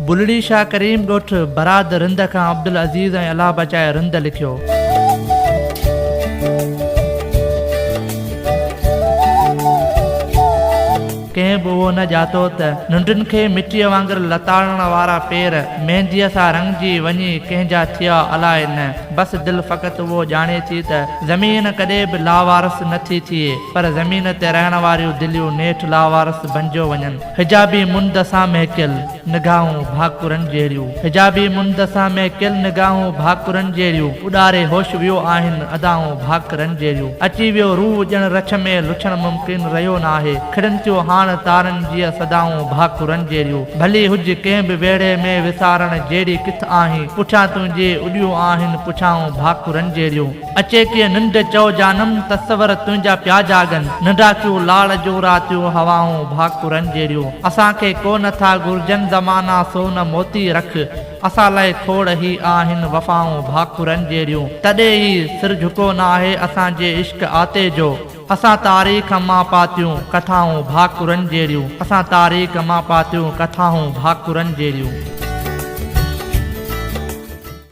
بلڙي شاهه ڪريم ڳوٺ براد رند کان عبدالعزيز ۽ الله بچائي رند لکيو. ڪنهن به اهو نه ڄاتو ته ننڊن کي مٽيء وانگر لتاڙڻ وارا پير مينديء سان رڱجي وڃي ڪنهن جا ٿيا الائي نه. بس دل فقط اهو ڄاڻي ٿي ته زمين ڪڏهن به لاوارث نه ٿي ٿئي پر زمين تي رهڻ واريون دليون نيٺ لاوارث بنجيو وڃن. حجابي منڊ سان مهڪيل نگاهون ڀاڪرن جهڙيون حجابي منڊ سان مهڪيل نگاهون ڀاڪرن جهڙيون اڏاري هوش ويو آهن ادائون ڀاڪرن جهڙيون اچي ويو روح ڄڻ رڇ ۾ لڇڻ ممڪن رهيو ناهي کڙن ٿيون هاڻ تارن جيئن صدائون ڀاڪرن جهڙيون ڀلي هج ڪنهن به ويڙهي ۾ وسارڻ جهڙي ڪٿ آهين پٺيان تنهنجي اڏيون آهن پڇائون ڀاڪرن جهڙيون. اچي ڪيئن ننڊ چئو جانم تصور تنهنجا پيا جاڳن ننڊاکيون لاڙ جون راتيون هوائون ڀاڪرن جهڙيون اسان کي ڪو نه ٿا گهرجن زمانا سون موتي رک اسان لئه کوڙ هي آهن وفائون ڀاڪرن جهڙيون تڏهن ئي سر جهڪو ناهي اسان جي عشق آتي جو اسان تاريخ مان پاتيون ڪٿائون ڀاڪرن جهڙيون اسان تاريخ مان پاتيون ڪٿائون ڀاڪرن جهڙيون.